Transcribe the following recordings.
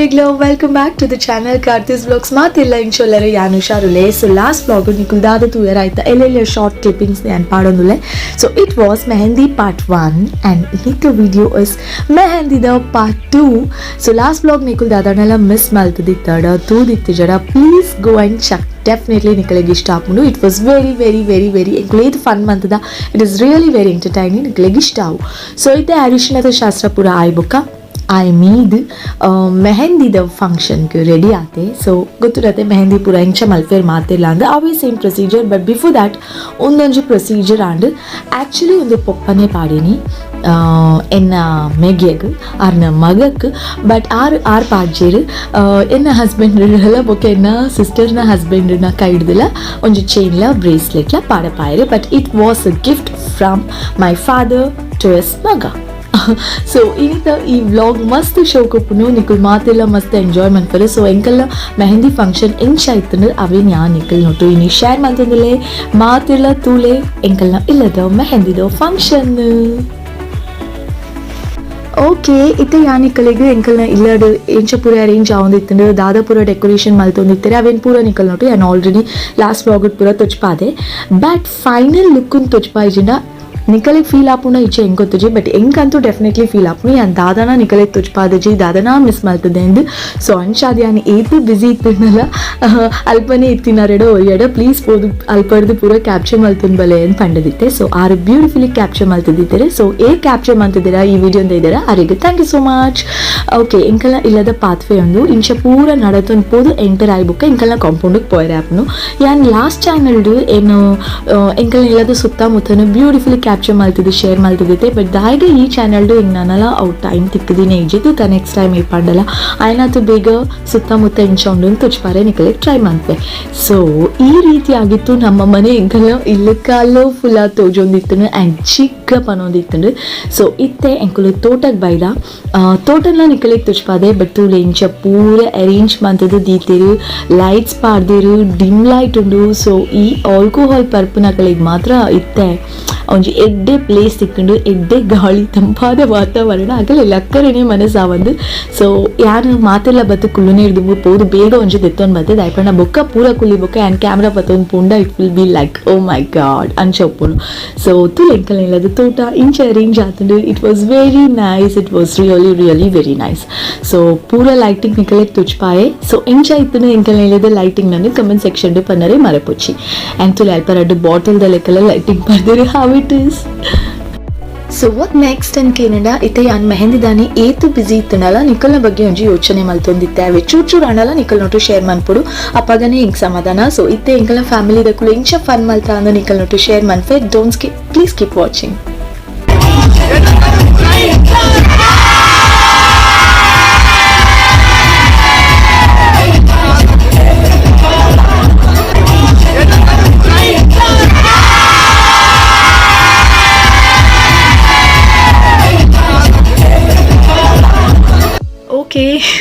ಮಾತೆರೆಗ್ಲ welcome back to the channel Karthi's vlogs. ಮಾತಿಲ್ಲ ಇಂಚೊಲ್ಲರೆ ಯಾನ್ ಹುಷಾರುಲೆ. So last vlog ನಿಕುಲ್ ದಾದ ತೂಯರ ಆಯ್ತಾ ಎಲ್ಲೆಲ್ಲ ಶಾರ್ಟ್ ಕ್ಲಿಪ್ಪಿಂಗ್ಸ್ ಯಾನ್ ಪಾಡೊಂದುಲ್ಲೆ. So it was mehndi part 1 and ಇನಿತ video is ಮೆಹಂದಿದ part 2. So last vlog ನಿಕುಲ್ ದಾದನೆಲ್ಲ miss ಮಲ್ತದಿತ್ತಡ ತೂದಿತ್ತು ಜಡ please go and check, definitely ನಿಕಲೆಗ್ ಇಷ್ಟ ಆಪುಂಡು. It was very very very very ಎಂಕುಲು ಫನ್ ಮಂತದ. It is really very entertaining, ನಿಕಲೆಗ್ ಇಷ್ಟ ಆವು. ಸೊ ಇತ್ತೆ ಅರಿಶಿಣದ ಶಾಸ್ತ್ರ ಪೂರ ಆಯ್ ಬೊಕ್ಕ I ಮೀದ್ ಮೆಹಂದಿದ ಫಂಕ್ಷನ್ಗೆ ರೆಡಿ ಆತೆ. ಸೊ ಗೊತ್ತಿರತ್ತೆ ಮೆಹಂದಿ ಪೂರ ಎಂಚ ಮಲ್ಪೇರ್ ಮಾತಿಲ್ಲ ಅಂದ್ರೆ ಅವೇ same procedure. But before that ಒಂದೊಂಜಿ procedure and actually ಒಂದು ಪೊಪ್ಪನೆ ಪಾಡಿನಿ ಎನ್ನ ಮೆಗ್ಯಗ್ ಆರ್ನ ಮಗಕ್. But R R ಪಾಡ್ಜೇರು ಎನ್ನ ಹಸ್ಬೆಂಡ್ ಬೊಕ್ಕ ಎನ್ನ ಸಿಸ್ಟರ್ನ ಹಸ್ಬೆಂಡ್ನ ಕೈ ಹಿಡ್ದಿಲ್ಲ ಒಂಜಿ ಚೈನ್ಲ ಬ್ರೇಸ್ಲೆಟ್ಲ ಪಾಡಪಾಯರು. But it was a gift from my father to his ಮಗ. ಸೊ ಇನ್ನಿತ ಈ ವ್ಲಾಗ್ ಮಸ್ತ್ ಶೋಕುಪ್ಪುನು, ನಿಕುಲ್ ಮಾತೆಲ್ಲ ಮಸ್ತ್ ಎಂಜಾಯ್ ಮನ್ಪರು. ಸೊ ಎಂಕಲ್ಲ ಮೆಹಂದಿ ಫಂಕ್ಷನ್ ಎಂಚ ಇತ್ತಂದ್ರೆ ಅವೇ ഞാൻ ನಿಕಲ್ ನೋಟು ಇನಿ ಶೇರ್ ಮಂತಂದಲೇ. ಮಾತೆಲ್ಲ ತೂಲೆ ಎಂಕಲ್ನ ಇಲ್ಲದ ಮೆಹಂದಿದ ಫಂಕ್ಷನ್. ಓಕೆ, ಇತ್ತೆ ಯಾನಿಕಲಿಗೆ ಎಂಕಲ್ನ ಇಲ್ಲಡ್ ಎಂಚ ಪೂರ ಅರೇಂಜ್ ಆವೊಂದಿತ್ತುಂಡು, ದಾದ ಪೂರ ಡೆಕೋರೇಷನ್ ಮಲ್ತೊಂದಿತ್ತೆರ್ ಅವೇನ್ ಪೂರ ನಿಕಲ್ ನೋಟು ಯಾನ್ already last vlog ಪೂರ ತೊಚ್ಪಾದೆ. ಬಟ್ ಫೈನಲ್ ಲುಕ್ಕನ್ ತೊಚ್ಪಾಯಿಜಿಂಡ ನಿಕಲಿಗೆ ಫೀಲ್ ಆಪುಂಡ ಇಚ್ಛೆ ಎಂಕ್ ಗೊತ್ತುಜಿ, ಬಟ್ ಎಂಕಂತೂ ಡೆಫಿನೆಟ್ಲಿ ಫೀಲ್ ಆಪುಂಡು ಯಾನ್ ದಾದನ ನಿಕಲಿಗೆ ತೊಚ್ಪಾದಜಿ, ದಾದನ ಮಿಸ್ ಮಲ್ತದೆ ಅಂದ್. ಸೊ ಅಂಚಾದ್ ಯಾನ್ ಏತ್ ಬಿಸಿ ಇತ್ತಿನಲ್ಲ ಅಲ್ಪನೇ ಇತ್ತಿನಾರೆಡೋ ಒರಿಯಡ ಪ್ಲೀಸ್ ಪೋದು ಅಲ್ಪರ್ದು ಪೂರ ಕ್ಯಾಪ್ಚರ್ ಮಲ್ತುನ್ ಬಲೆ ಅಂತ ಪಂಡದಿತ್ತೆ. ಸೊ ಆರು ಬ್ಯೂಟಿಫುಲಿ ಕ್ಯಾಪ್ಚರ್ ಮಲ್ತಿದ್ದಿದ್ದಾರೆ. ಸೊ ಏ ಕ್ಯಾಪ್ಚರ್ ಮಲ್ತಿದ್ದೀರಾ ಈ ವಿಡಿಯೋ ಅಂತ ಇದ್ದೀರಾ ಆರಿಗೆ thank you so much. Okay, ಎಂಕಲ್ನ ಇಲ್ಲದ ಪಾತ್ವೆ ಒಂದು ಇಂಚ ಪೂರ ನಡತೊಂದು ಪೋದು ಎಂಟರ್ ಆಯ್ಬುಕ್ಕ ಎಂಕಲ್ನ ಕಾಂಪೌಂಡಿಗೆ ಪೋಯರೆ ಆಪುನು. ಯಾನ್ ಲಾಸ್ಟ್ ಚಾನಲ್ಡು ಏನು ಎಂಕಲ್ನ ಇಲ್ಲದ ಸುತ್ತಮುತ್ತನು ಬ್ಯೂಟಿಫುಲಿ ಕ್ಯಾಪ್ಚರ್ ಮಲ್ತಿದ್ದು ಶೇರ್ ಮಲ್ತಿದ್ದೆ. ಬಟ್ ದಾಯಿಗೆ ಈ ಚಾನಲ್ಡು ಹಿಂಗೆ ನಾನಲ್ಲ ಅವು ಟೈಮ್ ತಿಕ್ಕದಿನೇ ಇಜ್ಜಿತ್ತು. ನೆಕ್ಸ್ಟ್ ಟೈಮ್ ಈ ಪಂಡಲ ಆಯ್ನಾತು ಬೇಗ ಸುತ್ತಮುತ್ತ ಇಂಚ ಉಂಡು ತುಚ್ಪಾರೆ ನಿಕಲಿಗೆ ಟ್ರೈ ಮಾಡ್ತೆ. ಸೊ ಈ ರೀತಿಯಾಗಿತ್ತು ನಮ್ಮ ಮನೆ. ಎಂಕಲ್ನ ಇಲ್ಲ ಕಲರ್ಫುಲ್ ಆದ್ ತೋಜೊಂದಿತ್ತು ಆ್ಯಂಡ್ ಚಿಕ್ಕ ಪನೊಂದಿತ್ತು. ಸೊ ಇತ್ತೆ ಎಂಕುಲು ತೋಟಕ್ಕೆ ಬೈದ ತೋಟನ ನಿಕಲಿಗೆ ತುಚ್ಪಾದೆ. ಬಟ್ ತೂಲೆ ಇಂಚ ಪೂರ ಅರೇಂಜ್ ಮಂತದ್ದು ದೀತೇರು, ಲೈಟ್ಸ್ ಪಾಡ್ದೇರು, ಡಿಮ್ ಲೈಟ್ ಉಂಡು. ಸೊ ಈ ಆಲ್ಕೋಹಾಲ್ ಪರ್ಪುನಕಲಿಗೆ ಮಾತ್ರ ಇತ್ತೆ ಒಂಜಿ ಎಡ್ಡೆ ಪ್ಲೇಸ್ ತಿಕ್ಕೊಂಡು, ಎಡ್ಡೆ ಗಾಳಿ, ತಂಪಾದ ವಾತಾವರಣ ಆಗಲ್ಲ ಲಕ್ಕರನೆ ಮನಸ್ಸಾವಂದು. ಸೊ ಯಾರು ಮಾತೆಲ್ಲ ಬತ್ತು ಕುಳ್ಳುನೇ ಇರ್ದು ಪೋದು ಬೇಗ ಒಂಜಿ ದೆತ್ತೊಂದು ಬತ್ತೆ ದಯಪಂಡ ಬೊಕ್ಕ ಪೂರ ಕುಲ್ಲಿ ಬೊಕ್ಕ ಆ್ಯಂಡ್ ಕ್ಯಾಮ್ರಾ ಬತ್ತೊಂದು ಪೂಂಡ it will be like oh my god ಅಂಚ ಉಪ್ಪುನು. ಸೊ ತುಲೆ ಎಂಕಲ್ ಇಲ್ಲದ ತೋಟ ಇಂಚ arrange ಆತುಂಡು. It was very nice, it was really really very nice. So ಪೂರ ಲೈಟಿಂಗ್ ನಿಕಲೆಗ್ ತುಚ್ಪಾಯೆ. ಸೊ ಎಂಚ ಇತ್ತುನು ಎಂಕಲ್ ಇಲ್ಲದ ಲೈಟಿಂಗ್ ನಾನು ಕಮೆಂಟ್ ಸೆಕ್ಷನ್ ಪನ್ನರೆ ಮರಪೊಚ್ಚಿ. ಆ್ಯಂಡ್ ತುಲೆ ಅಲ್ಪ ರಡ್ಡು ಬಾಟಲ್ ದ ಲೆಕ್ಕಲ lighting ಪರ್ದಿರಿ, how it is. So what next ಅಂತ ಕೇನಂಡ ಇತ್ತೆ ಯಾನ್ ಮೆಹಂದಿದಾನಿ ಏತು ಬಿಸಿ ಇತ್ತನಲ್ಲ ನಿಕಲ್ನ ಬಗ್ಗೆ ಒಂಜಿ ಯೋಚನೆ ಮಲ್ತೊಂದಿತ್ತೆ. ಅವೆ ಚೂರ್ ಚೂರ್ ಅಣಲ ನಿಕಲ್ ನೋಟು ಶೇರ್ ಮನ್ಪುಡು, ಅಪ್ಪಗನೇ ಹಿಂಗ್ ಸಮಾಧಾನ. ಸೊ ಇತ್ತೆ ಎಂಕಲ್ನ ಫ್ಯಾಮಿಲಿ ದಕುಲು ಇಂಚ ಫನ್ ಮಲ್ತ ಅಂದ ನಿಕಲ್ ನೋಟು ಶೇರ್ ಮನ್ಫೆ. Don't skip, please keep watching. Okay,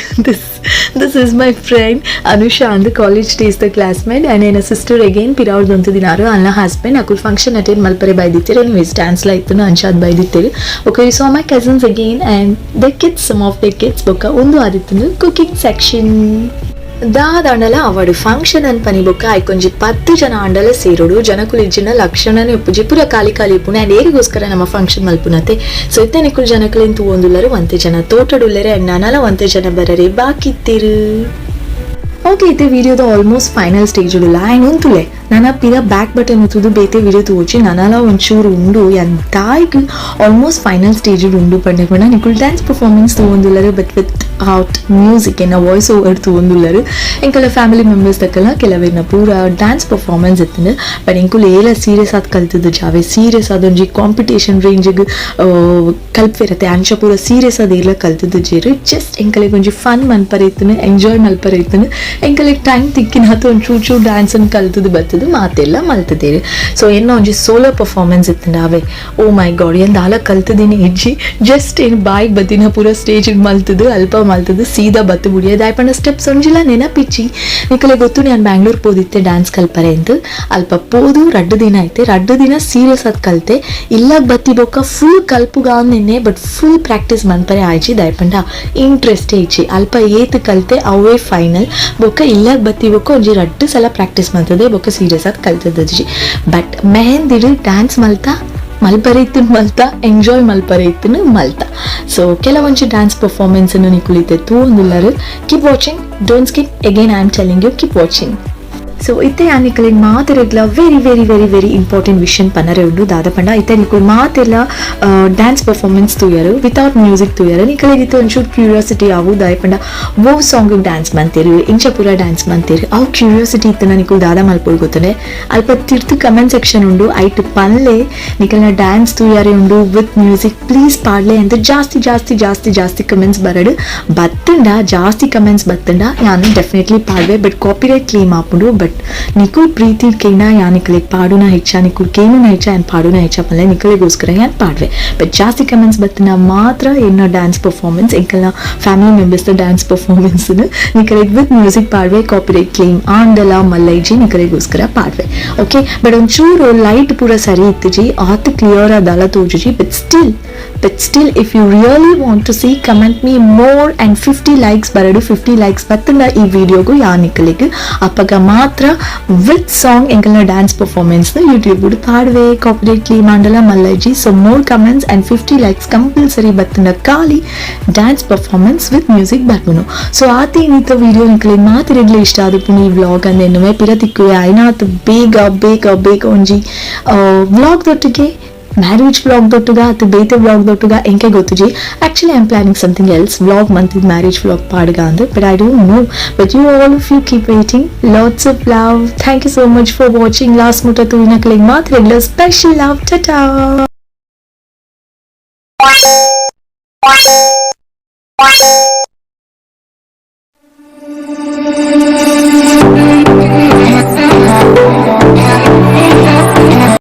this is my friend Anusha and the college days the classmate and ಎನ್ನ ಸಿಸ್ಟರ್ ಅಗೈನ್ ಪಿರಾವ್ದು ದಿನಾರು ಅನ್ನ ಹಸ್ಬೆಂಡ್ ಅಕುಲ್ ಫಂಕ್ಷನ್ ಅಟೆಂಡ್ ಮಲ್ಪರೆ ಬೈದಿತ್ತೀರಿ. ಎನಿವೇಸ್ ಡ್ಯಾನ್ಸ್ ಲ ಇತ್ತು ಅಂಚಾದ್ ಬೈದಿತ್ತೀರಿ. Okay, so my cousins again and the kids, some of the kids. ಬೊಕ್ಕ ಒಂದು ಆದಿತ್ತು cooking section. ದಾದಾಂಡಲ ಅವಡು function ಅನ್ ಪನಿ ಬೊಕ್ಕ ಐಕೊಂಜಿ 10 ಜನ ಆಂಡಲ ಸೇರೋಡು. ಜನಕುಲು ಇಜ್ಜಿನ ಲಕ್ಷಣನೇ ಉಪ್ಪುಜಿ, ಪೂರ ಖಾಲಿ ಖಾಲಿ ಉಪ್ಪುನು. ಆ್ಯಂಡ್ ಏರಿಗೋಸ್ಕರ ನಮ್ಮ ಫಂಕ್ಷನ್ ಮಲ್ಪುನತೆ. ಸೊ ಇತ್ತೆ ನಿಕುಲು ಜನಕುಲೆನ್ ತೂವೊಂದುಲ್ಲರು, ಒಂತೆ ಜನ ತೋಟಡುಲ್ಲೆರೆ ಆ್ಯಂಡ್ ನನಲ ಒಂತೆ ಜನ ಬರರೆ ಬಾಕಿತ್ತಿರು. ಓಕೆ, ಇತ್ತೆ ವಿಡಿಯೋದ almost final stage ಉಲ್ಲ. ಆ್ಯಂಡ್ ಉಂತುಲೆ ನನ್ನ ಪಿರ ಬ್ಯಾಕ್ ಬಟನ್ ಉತ್ತುದು ಬೇತೆ ವಿಡಿಯೋ ತೋಚಿ ನನಲ ಒಂಚೂರು ಉಂಡು ದಾಯ್ಗ್ almost final stage ಉಂಡು ಪಂಡೆ ಪಂಡ ನಿಕುಲ್ ಡ್ಯಾನ್ಸ್ ಪರ್ಫಾರ್ಮೆನ್ಸ್ ತೂವೊಂದುಲ್ಲರು, but with out music, ಎನ್ನ ವಾಯ್ಸ್ ಓವರ್ ತೂವೊಂದುಲ್ಲರು. ಎಂಕಲ ಫ್ಯಾಮಿಲಿ ಮೆಂಬರ್ಸ್ ತಕ್ಕಲ ಕೆಲವೆರ್ನ ಪೂರ ಡ್ಯಾನ್ಸ್ ಪರ್ಫಾರ್ಮೆನ್ಸ್ ಇತ್ತಂಡು. ಬಟ್ ಎಂಕುಲು ಏಲ ಸೀರಿಯಸ್ ಆದ್ ಕಲ್ತದ್ದು ಜಾವೆ ಸೀರಿಯಸ್ ಆದೊಂಜಿ ಕಾಂಪಿಟೇಷನ್ ರೇಂಜಿಗ್ ಕಲ್ಪಿರತ್ತೆ ಅಂಚ ಪೂರ ಸೀರಿಯಸ್ ಆದ ಏಲ ಕಲ್ತದ್ದು ಜೇರು. ಜಸ್ಟ್ ಎಂಕಲಿಗೆ ಒಂಜಿ ಫನ್ ಮನ್ಪರೆ ಇತ್ತನು, ಎಂಜಾಯ್ ಮಲ್ಪರೆ ಇತ್ತನು. ಎಂಕಲಿಗೆ ಟೈಮ್ ತಿಕ್ಕಿನಾತ ಒಂದು ಚೂರು ಚೂರು ಡ್ಯಾನ್ಸ್ ಅನ್ನು ಕಲ್ತದ್ದು ಬರ್ತದೆ ಮಾತೆಲ್ಲ ಮಲ್ತದೇರು. ಸೊ ಎನ್ನ ಒಂಜಿ ಸೋಲೋ ಪರ್ಫಾರ್ಮೆನ್ಸ್ ಇತ್ತಂಡ ಅವೇ ಓ ಮೈ ಗಾಡ್ ಎಂದ ಆಲ ಕಲ್ತದಿನಿ ಇಜ್ಜಿ, ಜಸ್ಟ್ ಏನು ಬಾಯಿಗೆ ಬತ್ತಿನ ಪೂರ ಸ್ಟೇಜ್ ಮಲ್ತದು ಅಲ್ಪ ಮಲ್ತದು ಸೀದಾ ಬತ್ತು ಬುಡಿಯ. ದಾಯಪಂಡ ಸ್ಟೆಪ್ಸ್ ಒಂಜಿಲ ನೆನಪಿಚ್ಚಿ. ನಿಕಲೆ ಗೊತ್ತು, ನಾನು ಬ್ಯಾಂಗ್ಳೂರ್ ಪೋದಿತ್ತೆ ಡ್ಯಾನ್ಸ್ ಕಲ್ಪರೆ ಅಂತ. ಅಲ್ಪ ಪೋದು 2 ದಿನ ಐತೆ. 2 ದಿನ ಸೀರಿಯಸ್ ಆದ್ ಕಲ್ತೆ. ಇಲ್ಲಾಗ ಬತ್ತಿ ಬೊಕ್ಕ ಫುಲ್ ಕಲ್ಪುಗ ನಿನ್ನೆ, but full practice ಮನ್ಪರೆ ಆಯ್ಚಿ. ದಾಯಪಂಡ ಇಂಟ್ರೆಸ್ಟ್ ಐಚಿ. ಅಲ್ಪ ಏತ್ ಕಲ್ತೆ ಅವೇ ಫೈನಲ್. ಬೊಕ್ಕ ಇಲ್ಲಾಗ ಬತ್ತಿ ಬೊಕ್ಕ ಒಂಜಿ ರಡ್ಡು ಸಲ ಪ್ರಾಕ್ಟೀಸ್ ಮಲ್ತದೆ. ಬೊಕ್ಕ ಸೀರಿಯಸ್ ಆದ್ ಕಲ್ತದಜಿ. ಬಟ್ ಮೆಹಂದಿಡ್ ಡ್ಯಾನ್ಸ್ ಮಲ್ತಾ, ಮಲ್ಪರೆ ಇತ್ತಿನ ಮಲ್ತ, ಎಂಜಾಯ್ ಮಲ್ಪರೆ ಇತ್ತಿನ ಮಲ್ತ. ಸೊ ಕೆಲವೊಂಜಿ ಡ್ಯಾನ್ಸ್ ಪರ್ಫಾರ್ಮೆನ್ಸ್ ಅನ್ನು ನಿಕುಲಿತೆ ತೂವೊಂದುಲ್ಲರು. Keep watching, don't skip. Again I am telling you, keep watching. So ಇತ್ತೆ ಯಾನ್ ನಿಕಲೆಗ್ ಮಾತೆರೆಗ್ಲ very very very very important ವಿಷಯ ಪನರೆ ಉಂಡು. ದಾದ ಪಂಡ, ಇತ್ತೆ ನಿಕುಲ್ ಮಾತೆಲ್ಲ ಡ್ಯಾನ್ಸ್ ಪರ್ಫಾರ್ಮೆನ್ಸ್ ತೂಯರು, ವಿತೌಟ್ ಮ್ಯೂಸಿಕ್ ತೂಯರು. ನಿಕಲೆಗ್ ಇತ್ತೆ ಒಂಚೂರು ಕ್ಯೂರಿಯಾಸಿಟಿ ಆವು. ದಾಯ ಪಂಡ ಒವ್ ಸಾಂಗ್ ಡ್ಯಾನ್ಸ್ ಮಂತೇರು, ಇಂಚ ಪೂರ ಡ್ಯಾನ್ಸ್ ಮಂತೇರು, ಅವು ಕ್ಯೂರಿಯಾಸಿಟಿ ಇತ್ತು. ನಿಕುಲ್ ದಾದ ಮಲ್ಪೊಡು ಗೊತ್ತನೆ? ಅಲ್ಪ ತಿರ್ತು ಕಮೆಂಟ್ ಸೆಕ್ಷನ್ ಉಂಡು. ಐಟ್ ಪನ್ಲೆ, ನಿಕಲ್ನ ಡ್ಯಾನ್ಸ್ ತೂಯಾರೆ ಉಂಡು with music, please ಪಾಡ್ಲೆ ಅಂತ. ಜಾಸ್ತಿ ಜಾಸ್ತಿ ಜಾಸ್ತಿ ಜಾಸ್ತಿ ಕಮೆಂಟ್ಸ್ ಬರಡು ಬತ್ತಂಡ, ಜಾಸ್ತಿ ಕಮೆಂಟ್ಸ್ ಬತ್ತಂಡ ಯಾನು ಡೆಫಿನೆಟ್ಲಿ ಪಾಡ್ವೆ. But copyright claim ಆಪುಂಡು. ಬಟ್ ನಿಕುಲ್ ಪ್ರೀತಿ ಕೇಂಡ ಯಾ ನಿಕಲೆಗ್ ಪಾಡುನ ಹೆಚ್ಚ, ನಿಕುಲ್ ಕೇನುನ ಹೆಚ್ಚ, ಯಾನ್ ಪಾಡುನ ಹೆಚ್ಚ ಪನ್ಲೆ. ನಿಕಲೆಗೋಸ್ಕರ ಯಾನ್ ಪಾಡ್ವೆ. ಬಟ್ ಜಾಸ್ತಿ ಕಮೆಂಟ್ಸ್ ಬತ್ತಿನ ಮಾತ್ರ ಎನ್ನ ಡ್ಯಾನ್ಸ್ ಪರ್ಫಾರ್ಮೆನ್ಸ್, ಎಂಕಲ್ನ family members dance performance ನಿಕಲೆಗ್ with music ಪಾಡ್ವೆ. Copyright claim ಆಂಡಲ ಮಲ್ಲೈಜಿ, ನಿಕಲೆಗೋಸ್ಕರ ಪಾಡ್ವೆ. ಓಕೆ, ಬಟ್ ಒಂಚೂರು ಲೈಟ್ ಪೂರ ಸರಿ ಇತ್ತುಜಿ, ಆತ್ ಕ್ಲಿಯರ್ ಆದಲ್ಲ ತೋಜುಜಿ. But still, if you really want to see, comment me more and 50 likes ಬರಡು. 50 likes ಬತ್ತಂಡ ಈ ವಿಡಿಯೋಗು, ಯಾ ನಿಕಲೆಗ್ ಅಪ್ಪಗ ಮಾತ್ರ ವಿತ್ ಸಾಂಗ್ ಎಂಕಲ್ನ dance performance YouTube ಪಾಡುವೆ. Copyright claim ಆಂಡಲ ಮಲ್ಲಜಿ. So more comments and 50 likes compulsory ಬತ್ತಂಡ ಖಾಲಿ dance performance with music ಬರ್ಪುನು. So ಆತಿ ಇನ್ನಿತ ವಿಡಿಯೋ ನಿಕಲೆಗ್ ಮಾತೆರೆಗ್ಲ ಇಷ್ಟ ಆದುಪ್ಪುನು ಈ ವ್ಲಾಗ್ ಅಂದೆನ್ನುವೆ. ಪಿರ ತಿಕ್ಕುವೆ ಆಯ್ನಾತ್ ಬೇಗ ಬೇಗ ಬೇಗ ಒಂಜಿ ವ್ಲಾಗ್ ದೊಟ್ಟಿಗೆ, ಮ್ಯಾರೇಜ್ ವ್ಲಾಗ್ ದೊಟ್ಟುಗ ಅಥವಾ ಬೇತೆ ವ್ಲಾಗ್ ದೊಟ್ಟುಗ, ಎಂಕೆ ಗೊತ್ತುಜಿ. Actually, I am planning something else. Vlog ಮಂತಿದ್ marriage vlog ಪಾಡ್ಗ ಅಂದ್, but I don't know. But you all of you keep waiting. Lots of love. Thank you so much for watching. Last ಮುಟ ತೂಯಿನಕ್ಲೆಗ್ ಮಾತ್ರ special love. Tata.